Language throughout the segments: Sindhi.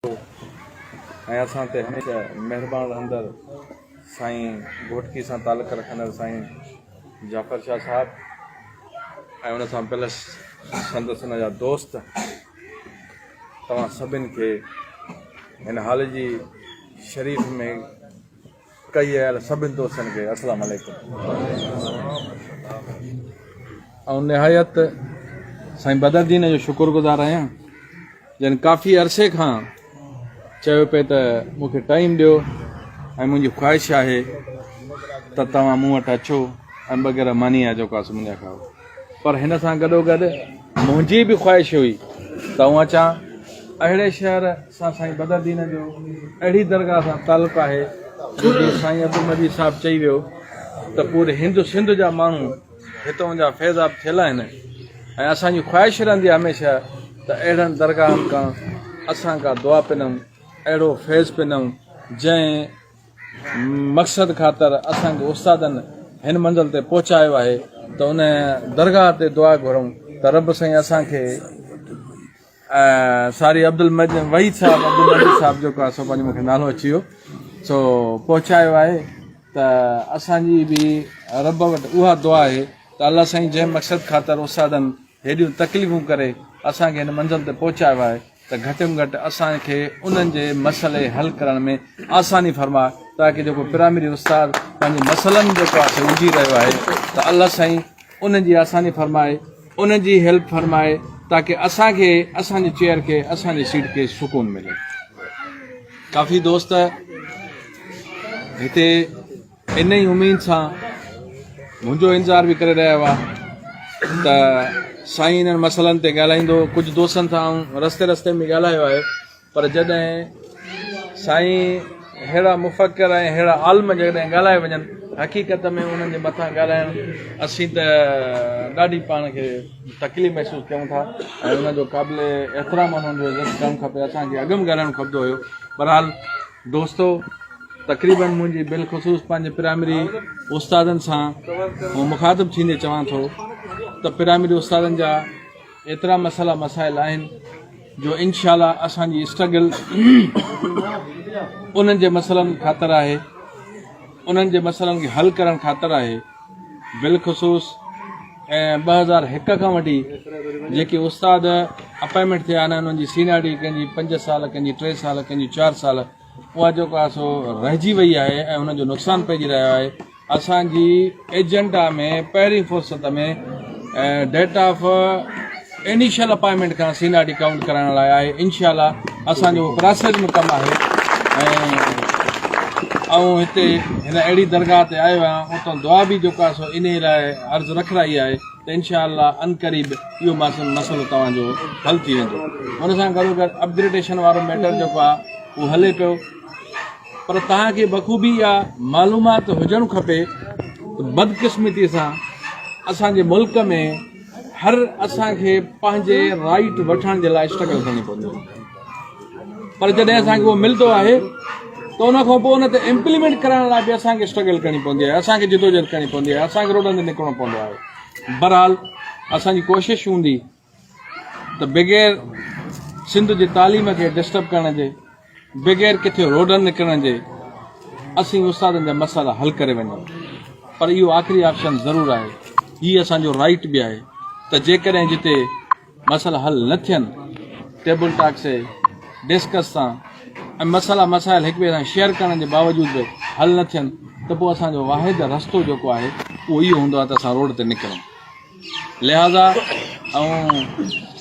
۽ اسان تي هميشه مهربان رهندڙ سائين گهوٽڪي سان تعلق رکندڙ سائين جعفر شاهه صاحب ۽ ان سان پلس سندس ان جا دوست توهان سڀن کي هن هال جي شريف ۾ ڪئي آيل سڀن دوستن کي السلام عليڪم. آئون نهايت سائين بدر دين جو شڪر گذار آهيان جن ڪافي عرصي کان چيو پئي ته مون کي ٽائيم ڏيو ۽ منهنجي خواهش آهي ته توهان مون وٽ اچو ۽ ٻه گرهه ماني آ جيڪو آسو منهنجا کائو پر هن سان گڏو گڏ منهنجي به خواهش هئي ته آئون اچان اهڙي شهر سان سائين بدر دين جو اهڙي درگاهه سان تعلق آهي جو جيئن سائين عبدالمجيد صاحب چئي ويو ته پوري هند سنڌ جا ماڻهو هتون جا فيضاب ٿيل آهن ۽ اسان جي خواهش رهندي آهي هميشه ته اهڙن درگاهن کان اسان ڪا دعا پنون اهڙو فيض پنون جنهن مقصد خاطر اسان کي استادن هن منزل تي پهچايو آهي ته ان درگاهه تي دعا گهرون ته رب سائين اسان کي ساري عبدالمجيد وحيد صاحب عبدالمجيد صاحب جيڪو آهي سو پنهنجو مونکي نالو اچي ويو سو پهچايو آهي ته اسان جي به رب وٽ اها دعا آهي ته الله سائين جنهن مقصد خاطر استادن هيڏيون تڪليفون ڪري اسان کي هن منزل تي پهچايو آهي ته گهٽ ۾ گهٽ اسان کي انهن جي مسئلي حل ڪرڻ ۾ آساني فرماء تاڪه جيڪو پرائمري استاد پنهنجي مسئلن جيڪو آهي سو الجهي رهيو آهي ته الله سائين انهن جي آساني فرمائي انهن جي هيلپ فرمائي تاڪه اسان کي اسان جي چيئر کي اسان جي سيٽ کي سڪون ملي. ڪافي دوست هتي ان ئي اميد سان منهنجو انتظار به ڪري رهيا هئا ته سائين انهن مسئلن تي ڳالهائيندو ڪجهه دوستن سان آئون رستي رستي ۾ ڳالهايو آهي پر جڏهن سائين ههڙا مفڪر ۽ ههڙا عالم جيڪڏهن ڳالهائي وڃن حقيقت ۾ انهن جي مٿان ڳالهائڻ اسين ته ڏاڍي پاڻ کي تڪليف محسوس ڪيون ٿا ۽ ان جو قابل احترام انهن جو عزت ڪرڻ کپي اسان کي اڳ ۾ ڳالهائڻ کپندو هيو بهرحال دوستو تقريبن منهنجي بالخصوص پنهنجي پرائمري استادن سان مخاطب ٿيندي چوان ٿو ته پرائمري استادن جا ايترا مسئلا مسائل آهن جو انشاء الله اسان جي اسٽرگل انهن جي مسئلن خاطر آهي انهن جي مسئلن کي حل ڪرڻ خاطر آهي بالخصوص ۽ 2001 کان وٺي جيڪي استاد اپائنٽمينٽ ٿيا آهن انهن جي سينيارٽي ڪنهن جي 5 سال ڪنهن جي 3 سال ڪنهن جي 4 سال اها جيڪو آهي سو رهجي وئي آهي ۽ انهن جو نقصان پئجي رهيو آهي اسان جي ايجنڊا ۾ پهرين فرصت ۾ ڊيٽ آف انيشل اپائنٽمينٽ کان سينارٽي ڪائونٽ ڪرائڻ لاء آهي انشاء الله اسان جو پراسيس ۾ ڪم آهي ۽ آئون هتي هن اهڙي درگاهه تي آيو آهيان اتان دعا به جيڪو آهي سو انهي لاء عرض رکرائي آهي ته انشاء الله عنقريب اهو مسئلو توهان جو حل ٿي ويندو ان سان گڏوگڏ اپگريڊيشن وارو ميٽر جيڪو آهي اهو هلي پيو پر توهان کي بخوبي اها معلومات هجڻ کپي ته بدقسمتي سان اسان جي ملڪ ۾ هر اسان کي پنهنجي رائيٽ وٺڻ جي لاء اسٽرگل ڪرڻي پوندي آهي پر جڏهن اسان کي اهو ملندو آهي ته ان کان پوء ان تي امپليمينٽ ڪرڻ لاء به اسان کي اسٽرگل ڪرڻي پوندي آهي اسان کي جدوجهد ڪرڻي پوندي آهي اسان کي روڊن تي نڪرڻو پوندو آهي بهرحال اسان جي ڪوشش هوندي ته بغير سنڌ جي تعليم کي ڊسٽرب ڪرڻ جي بغير ڪٿي روڊن نڪرڻ جي اسين استادن جا مسئلا حل ڪري وڃون پر اهو آخري آپشن ضرور آهي هي اسان جو رائيٽ به آهي ته جيڪڏهن جتي مسئلا حل نه ٿين ٽيبل ٽاڪ سي ڊسڪس سان ۽ مسئلا مسائل هڪ ٻئي سان شيئر ڪرڻ جي باوجود به حل نه ٿين ته پوء اسان جو واحد رستو جيڪو آهي اهو اهو هوندو آهي ته اسان روڊ تي نڪرون لهٰذا آئون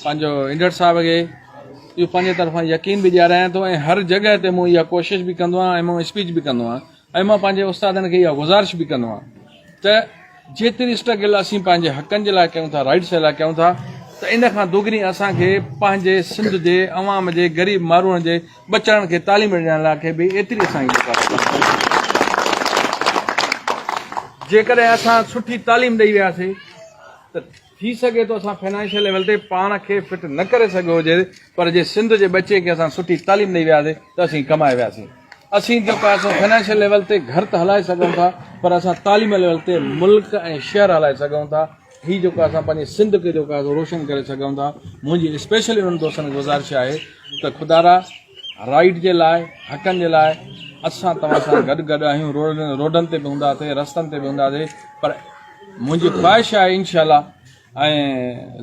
پنهنجو انڊر صاحب کي اهو پنهنجي طرفان يقين به ڏياريان ٿو ۽ هر جڳهه تي مون اها ڪوشش به ڪندو آهيان ۽ مون اسپيچ به ڪندو آهيان ۽ مان پنهنجي استادن کي اها گذارش به ڪندو آهيان ته جيتري اسٽرگل اسين پنهنجي حقن جي لاء ڪيون ٿا رائٽس جي لاء ڪيون ٿا ته ان کان دوگني اسان کي پنهنجي سنڌ جي عوام جي غريب ماروئڙن جي ٻچڙن کي تعليم ڏيڻ لاء کي به ايتري اسان کي جيڪڏهن اسان سٺي تعليم ڏئي وياسي ته ٿي سگهي ٿو اسان فنانشل ليول تي پاڻ کي فٽ نه ڪري سگهيو هجي پر جي سنڌ جي ٻچي کي اسان سٺي تعليم ڏئي وياسي ته اسين ڪمائي وياسي اسين جيڪو آهي سو فنانشل ليول تي گهر ته هلائي سگهون ٿا پر اسان تعليم ليول تي ملڪ ۽ شهر هلائي سگهون ٿا هي جيڪو اسان پنهنجي سنڌ کي جيڪو آهي سو روشن ڪري سگهون ٿا. منهنجي اسپيشلي انهن دوستن کي گذارش آهي ته خدارا رائيٽ جي لاء حقن جي لاء اسان توهان سان گڏ گڏ آهيون روڊن تي به هونداسي رستن تي به هونداسي پر منهنجي خواهش آهي انشاء الله ۽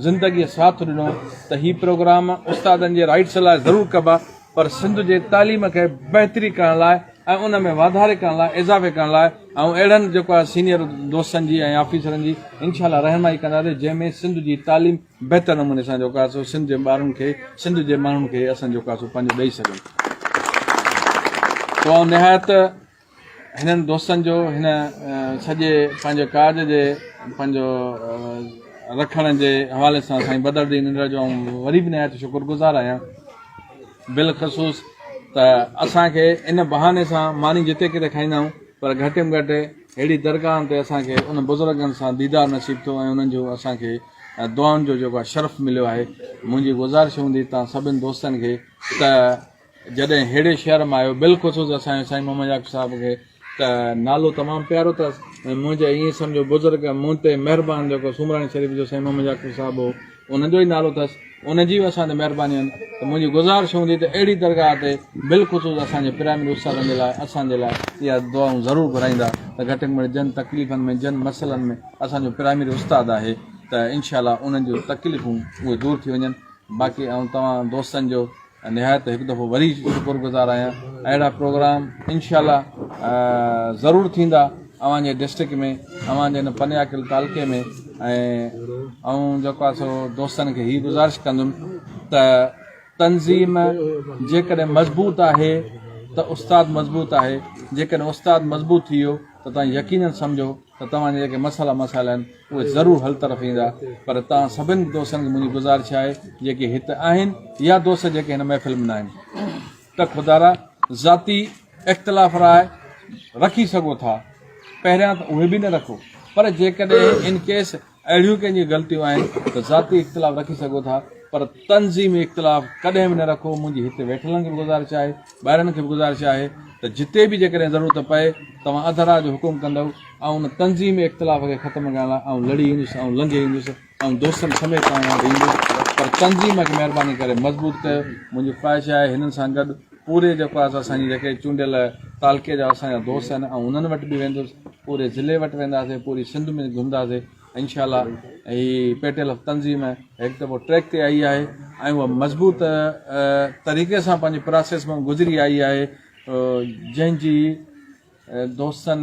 زندگي ساٿ ڏنو ته هي پروگرام استادن جي رائيٽس لاء ضرور ڪبا پر سنڌ جي تعليم کي بهتري ڪرڻ لاء ۽ ان ۾ واڌاري ڪرڻ لاء اضافي ڪرڻ لاء ۽ اهڙن جيڪو آهي سينيئر دوستن جي ۽ آفيسرن جي انشاء الله رهنمائي ڪنداسين جنهن ۾ سنڌ جي تعليم بهتر نموني سان جيڪو آهي سو سنڌ جي ٻارن کي سنڌ جي ماڻهن کي اسان جيڪو آهي سو پنهنجو ڏئي سگهون. سو آئون نهايت هنن دوستن جو هن سڄي پنهنجي ڪاڄ جي پنهنجو رکڻ جي حوالي سان سائين بدر الدين انڙ جو آئون وري به نهايت شڪر گذار آهيان بالخصوص ته اسان کي ان بهاني سان ماني جتي ڪٿي کائيندا آهيون پر گهٽ ۾ گهٽ اهڙي درگاهن تي اسان کي ان بزرگن سان ديدار نصيب ٿيو ۽ انهن جو اسان کي دعائن جو جيڪو آهي شرف مليو آهي منهنجي گذارش هوندي تان سڀن دوستن کي ته جڏهن ههڙي شهر مان آيو بالخصوص اسان جو سائين محمد يعقوب صاحب کي ته نالو تمام پيارو اٿس ۽ منهنجي ائين سمجهو بزرگ مون تي مهربان جيڪو سومراڻي شريف جو سائين محمد يعقوب صاحب هو ان جو ئي نالو اٿس ان جي به اسان تي مهربانيون آهن ته منهنجي گذارش هوندي ته اهڙي درگاهه تي بالخصوص اسان جي پرائمري استادن جي لاء اسان جي لاء اها دعائون ضرور گهرائيندا ته گهٽ ۾ گهٽ جن تڪليفن ۾ جن مسئلن ۾ اسان جو پرائمري استاد آهي ته انشاء الله انهن جون تڪليفون اهي دور ٿي وڃن باقي آئون توهان دوستن جو نهايت هڪ دفعو وري شڪر گذار آهيان اهڙا پروگرام انشاء الله ضرور ٿيندا اوهان جي ڊسٽرڪٽ ۾ اوهان جي هن پنياڪل تعلقي ۾ ۽ آئون جيڪو آهي سو دوستن کي هي گذارش ڪندم ته تنظيم جيڪڏهن مضبوط آهي ته استاد مضبوط آهي جيڪڏهن استاد مضبوط ٿي ويو ته توهان يقينن سمجهو ته توهان جا جيڪي مسئلا مسائل آهن اهي ضرور حل طرف ايندا پر توهان سڀن دوستن کي منهنجي گذارش آهي جيڪي هت آهن يا دوست جيڪي هن محفل ۾ ناهن ته خدارا ذاتي اختلاف راء رکي سگهو ٿا پهريان ته اهي به نه رکو پر جيڪڏهن ان ڪيس اهڙيون ڪنهن جون غلطيون آهن ته ذاتي اختلاف رکي سگهو ٿا پر تنظيمي اختلاف ڪڏهن به نه رکو. منهنجي هتي ويٺلن کي به گذارش آهي، ٻاهرين کي به گذارش آهي ته جتي به جيڪڏهن ضرورت پئي توهان اڌ رات جو حڪم ڪندؤ آئون ان تنظيمي اختلاف کي ختم ڪرڻ لاء آئون لڙي ايندس، آئون لنگهي ايندس، آئون دوستن سميت توهان وٽ ايندس پر تنظيم کي مهرباني ڪري مضبوط ڪيو. منهنجي خواهش آهي هنن سان گڏ پوري جيڪو آهي سو اسان جي جيڪي چونڊيل تعلقي جا اسان جا دوست آهن آئون انهن وٽ به ويندس. پوري ضلعي وٽ وينداسين پوري سنڌ ۾ گهمنداسين انشاء الله هي پي ٽي ايل ايف تنظيم هڪ دفعو ٽريڪ تي آئي آهي ۽ اها مضبوط طريقي سان پنهنجي پراسيس مان گذري آئي آهي جنهن جي دوستن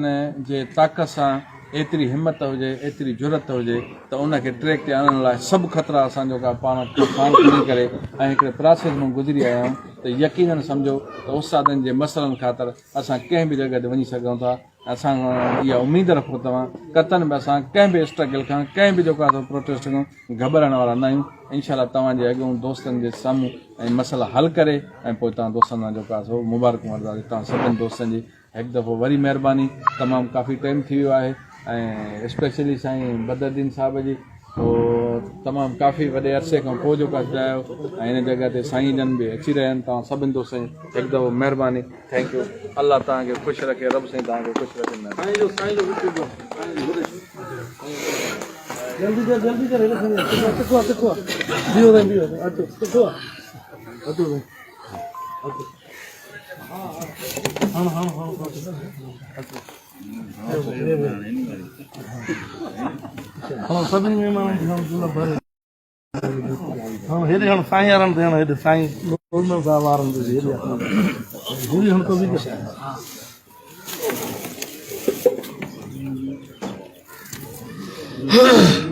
جي طاقت سان ايتري همت هجي ايتري جرئت هجي ته ان کي ٽريڪ تي آڻڻ لاء سڀ خطرا اسان جو پاڻ ساڻ کڻي ڪري ۽ هڪڙي پراسيس مان گذري آيا آهيون ته يقينن سمجهو ته استادن جي مسئلن خاطر اسان ڪنهن به جڳهه تي وڃي سگهون ٿا اسان کان اها اميد رکو توهان قطعن به اسان ڪنهن به اسٽرگل کان ڪنهن به جيڪو آهي سو پروٽيسٽ کان گهٻرائڻ وارا نه آهيون انشاء الله توهان جي اڳيون دوستن جي سامهون ۽ مسئلا حل ڪري ۽ پوء توهان دوستن سان جيڪو آهي سو مبارڪون وٺنداسين توهان سڀني دوستن جي هڪ دفعو وري مهرباني تمام ڪافي ٽائيم ٿي ويو آهي ۽ اسپيشلي سائين بدر الدين صاحب جي سو تمام ڪافي وڏي عرصي کان پوء جيڪو آهي آيو ۽ هن جڳهه تي سائين جن به اچي رهيا آهن توهان سڀني دوستن جي هڪ دفعو مهرباني thank you الله توهان کي خوش رکي رب سائين توهان کي خوش رکي مهرباني. جلدي ڪر جلدي ڪر هيڏي کڻي تکو تکو بيهو سائين بيهو اچو تکو اچو سائين اچو هڻ هڻ هڻ اچو هڻ سڀني مهمانن کي هڻ دل ڀري هڻ هيڏي هڻ سائين وارن تي هڻ هيڏي سائين نورمل صاحب وارن تي هيڏي هيڏي هڻ تو به